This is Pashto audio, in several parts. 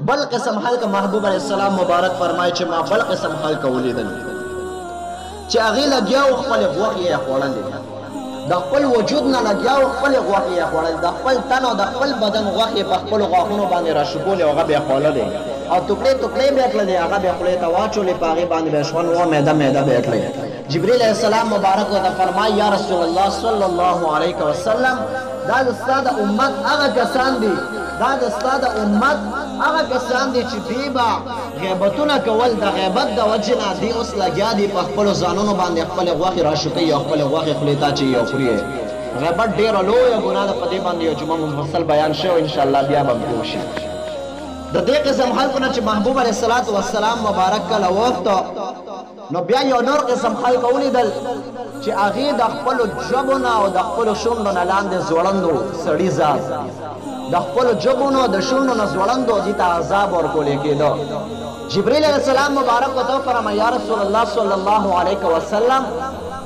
بل قسم خلک محبوب علیه السلام مبارک فرمایي چې ما بل قسم خلک ولیدل چې هغې لګیا و خپلې غوښې یې خوړلې، د خپل وجود نه لګیا و خپلې غوښې یې خوړلې، د خپل تن او د خپل بدن غوښې په خپلو غاښونو باندې راشکولې او هغه به یې خوړلې او ټوکړې ټوکړې به یې کړلې، هغه به یې خولې ته واچولې، په هغې باندې به یې ژوند و میده میده به یې کړې. جبریل علیه السلام مبارک ورته فرمایي یا رسول الله صلی الله علیه وسلم، دا د ستا د امت هغه کسان دي، دا د ستا د امت هغه کسان دي چې دوی به غیبتونه کول، د غیبت د وجې نه دوی اوس لګیا دي په خپلو ځانونو باندې خپلې غوښې راشوکوي او خپلې غوښې خولې ته اچوي او خوري یې. غیبت ډېره لویه ګناه ده، په دې باندې یو جمعه مفصل بیان شوی، انشاءالله بیا به پوه شي. د دې قسم خلکو نه چې محبوب علیه الصلاة والسلام مبارک کله وخته، نو بیا یو نور قسم خلک ولیدل چې هغې د خپلو ژبو نه او د خپلو شونډو نه لاندې ځوړندو سړي ذات، د خپلو ژبو نه د شونډو نه ځوړندو دې ته عذاب ورکولی کېده. جبریل علیه السلام مبارک ورته وفرمایل یا رسول الله صلی الله علیه وسلم،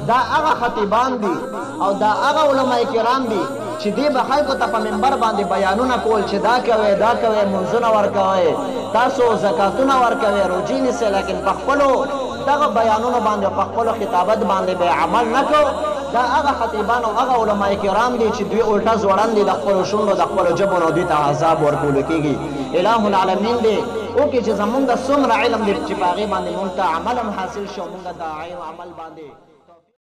دا هغه خطیبان دي او دا هغه علماء کرام دي چې دوی به خلکو ته په منبر باندې بیانونه کول چې دا کوئ دا کوئ، مونځونه ورکوئ، تاسو زکاتونه ورکوئ، روژې نیسئ، لیکن په خپلو دغه بیانونو باندې او په خپلو خطابت باندې به عمل نه کو. دا هغه خطیبان او هغه علماء کرام دي چې دوی الټه ځوړند دي د خپلو شونډو د خپلو ژبو نه دوی ته عذاب ورکول کېږي. اله العالمین دی وکړي چې زمونږ څومره علم دی چې په هغې باندې مونږ ته عمل هم حاصل شي او مونږ د عمل باندې